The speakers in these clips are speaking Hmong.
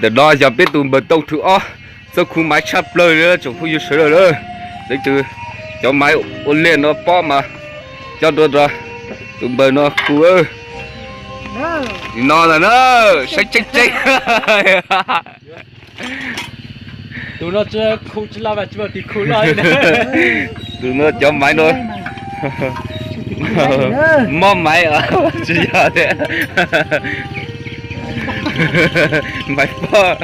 Ntawm no yog peb tus npawg Tooj thwv ob, txoj khu maiv tshaj plaws li tsoom phooj ywg sawv daws lawm. Leej twg cov maiv ua liaj no pob mas coj dua rau tus npawg no khu. Nim no ntag na, saib tseeb tseeb. Tus no tsis khu tsis loj, tsis muaj tus khu loj. Tus no cov maiv no mob maiv tsis yog tias maiv pob.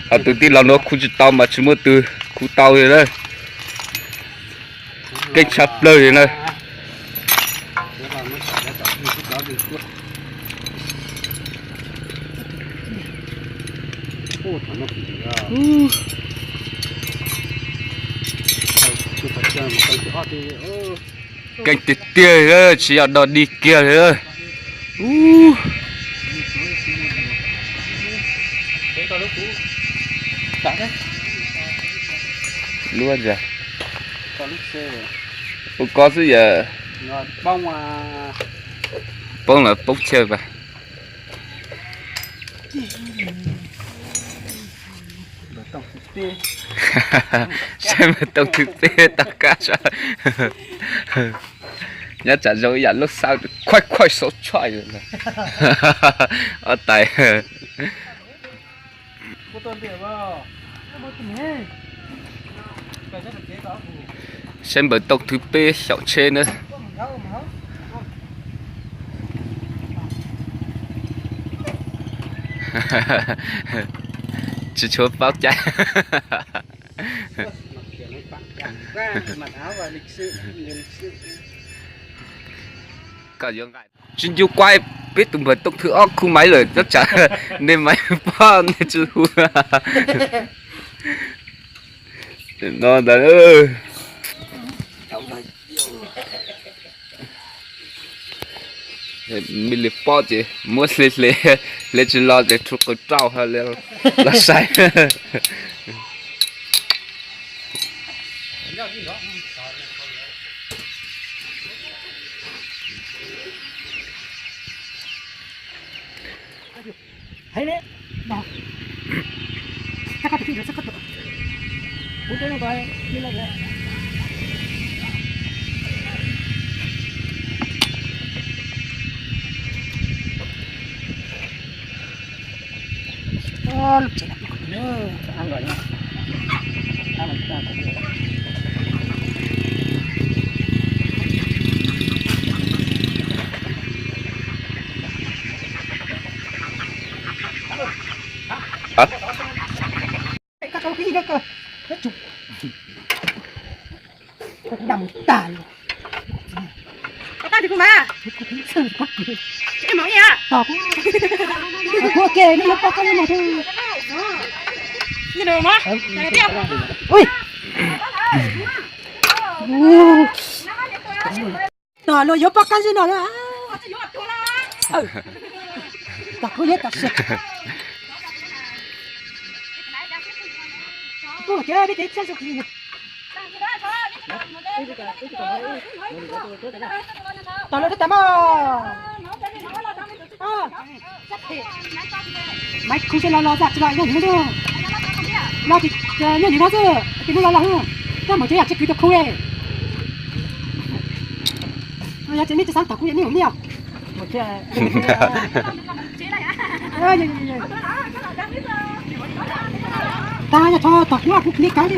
Ho tus tij laug no khu tsis tau mas tsis muaj tus khu tau li na. Keej tshaj plaws li na. Keej tiag tiag, tsis yog dog dig kiag li. Lub ntawd, ua koj xwb yom. Poob los poob chaw pas. Saib npawg Tooj thwv peb toj kab saib. Nyob tsam zoo ib yam lub xab khuaij khuaij xauv tshoj. Ob tais. Saib npawg Tooj thwv peb xyaum tsheb na. Tsis tshua paub caij. Koj yuav nqaij tsis ncu quaij, peb tus npawg Tooj thwv ob khu maiv lawm, nyob tsam nej maiv pob nej tsis hu. No ntag. Me li pob ces muab hle hle, hle tsis los ces rhu qws rau los saib. Tom luag yuav poj kab zib no. Tom kuv yuav tom sia. Tom luag tas mog. Maiv khu seb los los tsis los yog nws no. Los ces nyob nim no xwb ces hnub los los. Koj mus tsev yam tsis kwv tus khu li. Yog tsev me tsis xav tom kuv yam nej mus li os. Tag yog tso tom kuv kuv li kab li.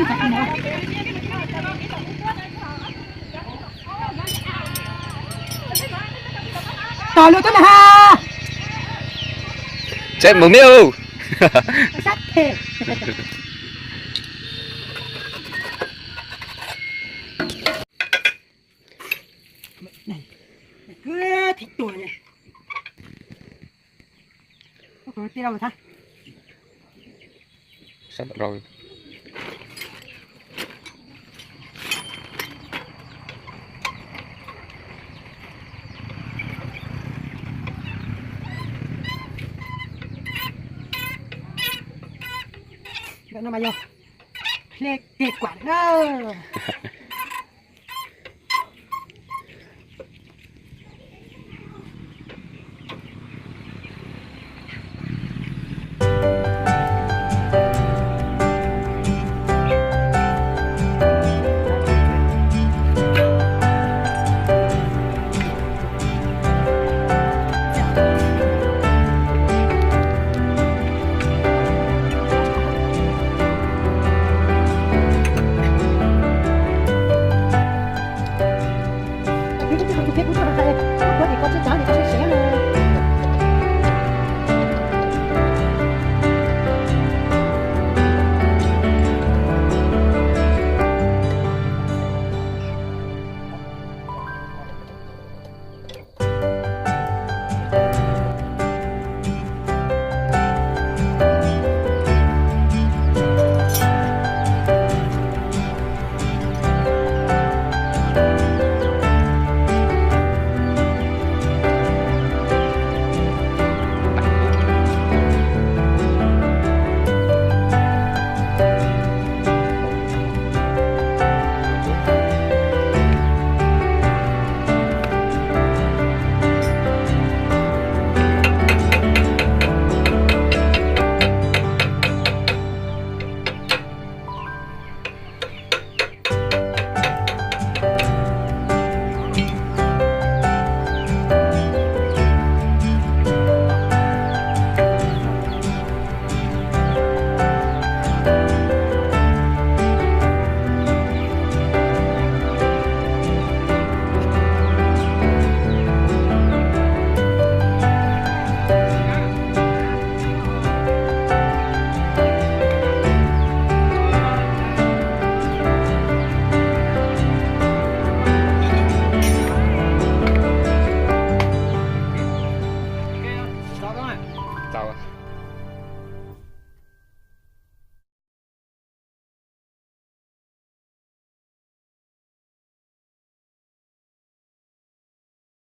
Tom luag tub na ha. Tsev mus miab. Ntawm no mas yog hle keg kuam na.